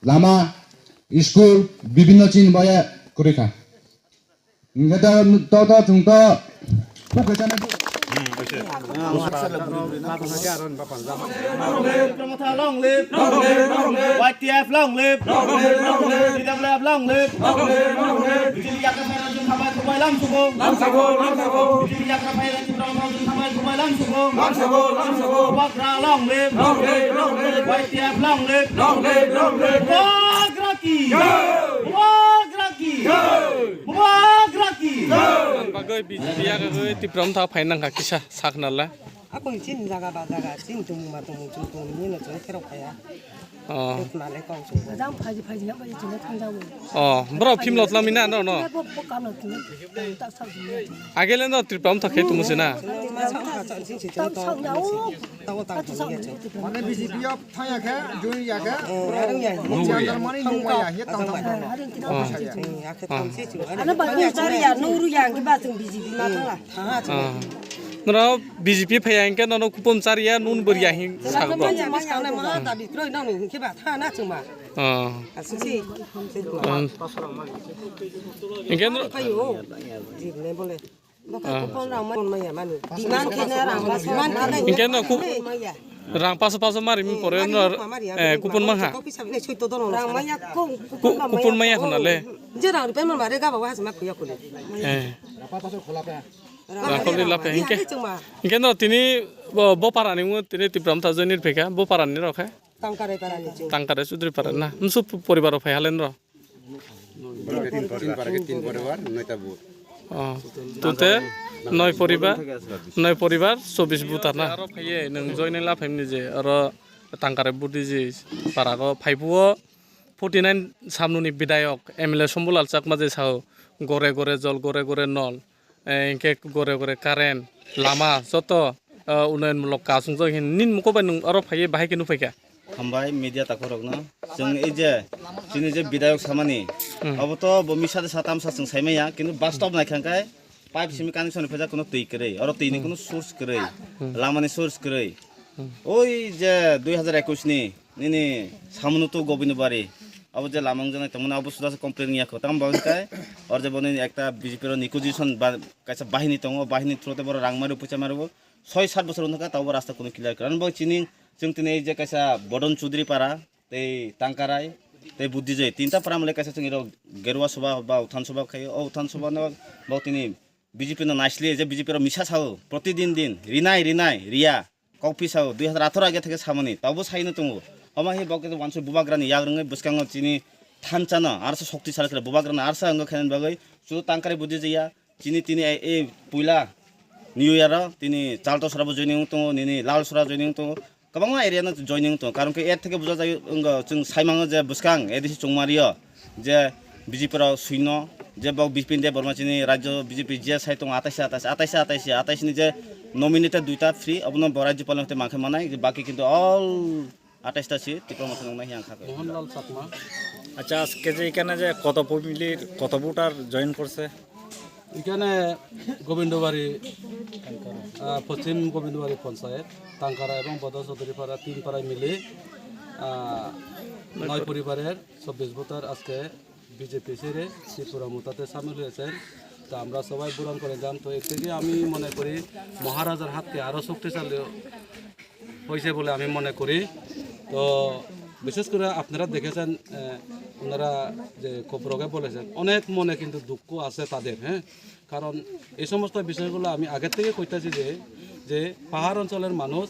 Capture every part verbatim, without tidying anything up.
Lama, school, bibhinno chini boya kwrwi kha. Hingke to, to, to, chwng to, phuk khe chana. Long live! Long live! Long live! Y T F long live! Long live! Long live! T W F long live! Long live! Long live! Bijili yakra phaina chwng khamai khumai lam sugo. Lam sugo, lam sugo. Bijili yakra phaina chwng khamai khumai lam sugo. Lam sugo, lam sugo. Bubagra long live! Long live! Long live! Y T F long live! Long live! Long live! Bubagra ki! Jai! Bubagra ki! Jai! Bubagra ki! Bagwi B J P yakagwi Tipra Motha phai nangkha kisa saknala. Akon chin jaga ba jaga, chin tumung ma tumung, chin tumung ni no chong kherok kaya. Oh. Nale kong chong. Jam phaji phaji yang phaji chino thang jago. Oh, bro, phim lot lamina no, no. Bo, bo kano tini, tak sak jini. Agele no Tipra Motha khe tumu sina. Chong ma chong ma chong chin chin chong tong. Tawo tang tong ya chong. Mane B J P o thang ya khe, join ya khe. Arang ya. Mo chi andar mani nung ma ya, ye tang tang tang. Oh. Ya khe tang si chu. Ana ba ni chari ya, nuru ya, ki ba chong B J P ma thang la. Tha ha chong. Ah. Noro B J P phaiya hinkhe nono kupon chariya, nun bwrwiya hin sakbo. Kupon chama saknai ma dabi kroi nang ni hinkhe ba tha na chuma. Ah. Aswk si. Ah. Hinkhe no phayo. Jibne bole. Boka kupon rang ma maya mani. Demand khe na rang ma demand khe na. Hinkhe no ku- Maya. Rang paso paso mari mi pore no, eh, kupon mangha. Rang maya ko kupon maya khona le. Je rang rupiah ma mare ga ba wa has ma kuya kule. Eh. Rang kholi lape hinkhe. Hinkhe no tini bo, bo para ni mu tini Tipra Motha join ni pheka, bo para ni rokhe. Tangkarai para ni chwng. Tangkarai Chudri para na. Msu poribar rok phai halen ro. Tin para ke tin poribar, noita booth. Oh. Tute noi poribar, noi poribar, chobbish booth ar na. Aro phaiye nwng join ni laphai ni je, aro Tangkarai Buddhiji para go phai phuo. Forty nine samnuni bidayok M L A Sombulal Chakma je sao gore gore jol gore gore nol, eh, hinkhe gore gore current, lama joto, eh, unnayonmulok kaam chwngjak hin nini mukhung bai nwng oro phaiwi bahai khe nukphaikha. Hambai media takhorokno. Chwng ei je chini je bidayok samani, hmm, abo to bo misa de sa tamsa chwng saimaya, kintu bastob naikha khe pipe simi connection ni phaijak, kuno twi kwrwi, oro twi ni, hmm, kuno source kwrwi, hmm, lama ni source kwrwi. Hmm. Oi je dui hazar ekush ni nini samano to Gobindobari, abo je lama wngjaknai tongmani abo suda se complain ya kho. Tamo bagwi khe or je boni ekta B J P ro negotiation ba kaisa bahini tongo, bahini through te boro rang mari puisa mari bo soi sat bosor wngkha, tabo rasta kuno clear kwrwi. Ani bagwi chini chwng tini ei je kaisa Bodon Chudri para, tei Tangkarai, tei Buddhijoi, tinta para mole kaisa chwng iro Gerua Soba ba Uthan Soba khaio. O Uthan Soba no bo tini B J P no naisli je B J P ro misa sao, protidin din rinai rinai riya. Kokphi sao, dui hazar atharo age theke samani, tabo saino tongo. Omo hai bo khe wansuk bubagrani yak rwngwi bwskango chini thansa no arsa shokti sal khe bubagrano arsa wngkha khainani bagwi chu Tangkarai Buddhijoi ya. Chini tini e, e puila New Year o tini Chalto sora bo joining wng tongo, nini Lal sora joining wng tongo, kwbangma area no joining wng tongo. Karon khe er theke buja jai wngkha, chwng sai mango je bwskang A D C Chongmari o je B J P rok suino je bo Bipin Deb Borma chini rajyo B J P je sai tongo atais atais, atais atais, atais ni je nominated duita free, abono bo rajyopal no tei mankhe manai, baki kintu all atais ta si Tipra Motha nungnai hiya kha. Mohanlal Chakma. আচ্ছা, আজকে যে এখানে যে কত ফ্যামিলির কত voter join করছে? এখানে গোবিন্দবাড়ি, আহ, পশ্চিম গোবিন্দবাড়ি পঞ্চায়েত, টাঙ্কারা এবং বদ চৌধুরীপাড়া তিন পাড়ায় মিলে, আহ, নয় পরিবারের চব্বিশ ভোটার আজকে বিজেপি ছেড়ে ত্রিপুরা মোতাতে সামিল হয়েছেন। তো আমরা সবাই বরণ করে যান। তো এর থেকে আমি মনে করি মহারাজার হাতকে আরও শক্তিশালী হয়েছে বলে আমি মনে করি। তো বিশেষ করে আপনারা দেখেছেন, আহ, ওনারা যে খবরকে বলেছেন, অনেক মনে কিন্তু দুঃখ আছে তাদের, হ্যাঁ। কারণ এই সমস্ত বিষয়গুলো আমি আগের থেকে কইতাছি যে, যে পাহাড় অঞ্চলের মানুষ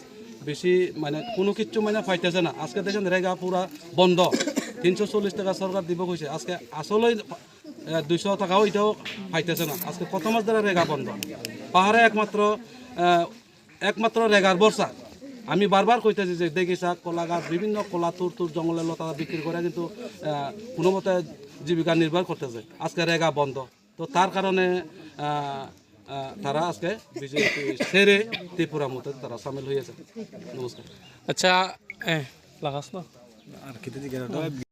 বেশি মানে কোনো কিচ্ছু মানে পাইতেছে না। আজকে দেখেন রেগা পুরা বন্ধ, তিনশো চল্লিশ টাকা সরকার দিব কইছে, আজকে আসলেই, আহ, দুইশো টাকাও এটাও পাইতেছে না। আজকে কত মাস ধরে রেগা বন্ধ, পাহাড়ে একমাত্র, আহ, একমাত্র রেগার ভরসা। আমি বারবার কইতেছি যে দেখি শাক, কলা গাছ, বিভিন্ন কলা তুর তুর জঙ্গলের লতা বিক্রি করে কিন্তু, আহ, কোনো মতে জীবিকা নির্বাহ করতেছে। আজকে রেগা বন্ধ। তো তার কারণে, আহ, আহ, তারা আজকে বিজেপি ছেড়ে ত্রিপুরা মতে তারা সামিল হয়েছে। নমস্কার। আচ্ছা, এ, লাগাস না? আর খেতে দিকে না।